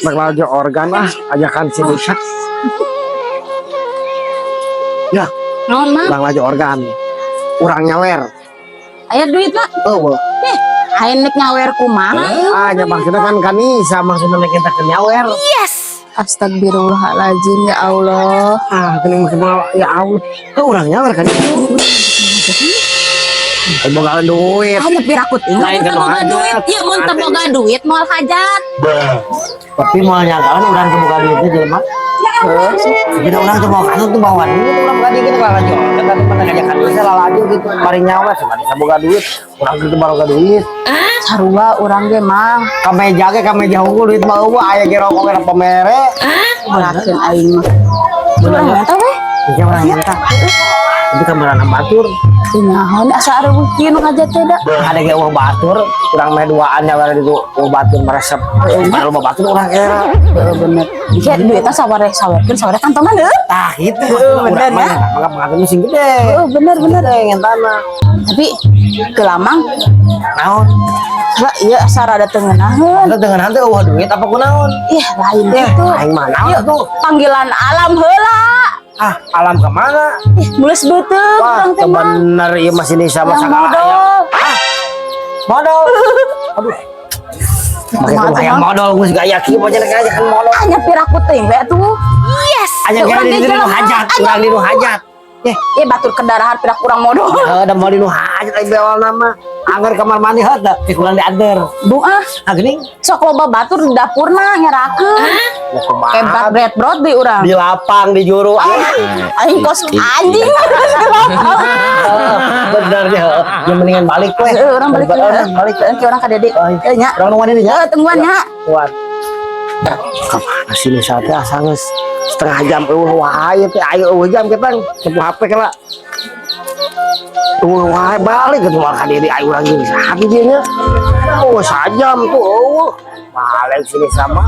Rek lalajo organ ah, ajakan si Nisa. Ya, Naon, Mang? urang lalajo organ. Urang nyawer. Aya duit lah. Oh, Eh, aya nek nyawer kumaha? Ah, nya maksudnya kan ka Nisa, maksudnya nek kita ke nyawer. Astagfirullahaladzim, ya Allah. Ah, geuning maksudnya ya Allah. Heuh, urang nyawer kan itu. Eh, boga duit. Hanya piraku tinggal Lain teu kan boga hajat. Duit. Ieu mun teu boga duit moal hajat. Tapi moal nyangkaan urang teu boga duitnya jelema. Jadi urang tuh mau kan tuh bawa duit urang tadi gitu lalajo. Kan tadi pernah ngajakan bisa lalajo gitu. Mari nyawer sama bisa boga duit. Urang gitu baru boga duit. Sarua urang ge, Mang. Ka meja ge, ka meja unggul duit mah euweuh, aya ge rokok ge pamere. Rakeun aing mah. Urang minta we. Iya, urang minta. Tapi kamarana batur. Teu nyaho asa areuweuh kieu nu hajat teh da. Ada ge euweuh batur, urang meh duaan nyawer itu euweuh batur meresep. Padahal loba batur urang era. Heeh, bener. Engke duitna saware sawerkeun saware kantongan heuh. Tah gitu. Bener, ya. Maka pengatur sing gede. Heeh, bener bener. Gede ngentana. Tapi ke lamang Naon? lah ieu asa rada teu ngeunaheun. Eta dengan hantu euweuh duit apa kunaon? Ih, lain Eh, gitu. Aing mah naon tuh? Panggilan alam heula. Ah, alam kemana? Ih, mules beuteung Wah, urang teh mah. Bener ieu masih Nisa mah Yang sagala aya. modal. Modal. Aduh. Make Kumaha kumaha tuh, yang Mang? modal geus gaya kieu mah cenah kan modal. Hanya piraku teuing we atuh. Yes. Anya Urang kira ge di nu jelema. hajat, urang di nu hajat. Eh, Eh, batur kedarahan piraku urang modal. Heuh, da mau di nu hajat ai bewal nama. Angger kamar mandi heuh teh, ke kurang diantar. Bu ah, Ah geuning. Sok loba batur di dapurna ngerakeun. Ya kumaha? Hebat bread brot di urang. Di lapang di juru. Ah, Aing kos anjing. Bener ya. Ya mendingan balik we. Heeh, urang balik. Urang balik. Engke urang ka Dede. Heuh nya. Urang nungguan ini nya. Heuh, tungguan nya. Kuat. Kemana sih nih saatnya asa geus setengah jam euweuh wae teh, ayo euweuh jam kita cepu HP kela. Euweuh wae, balik ke moal ka diri ayo urang gini saat dieu nya. Oh, sajam tuh euweuh. Balik sini sama.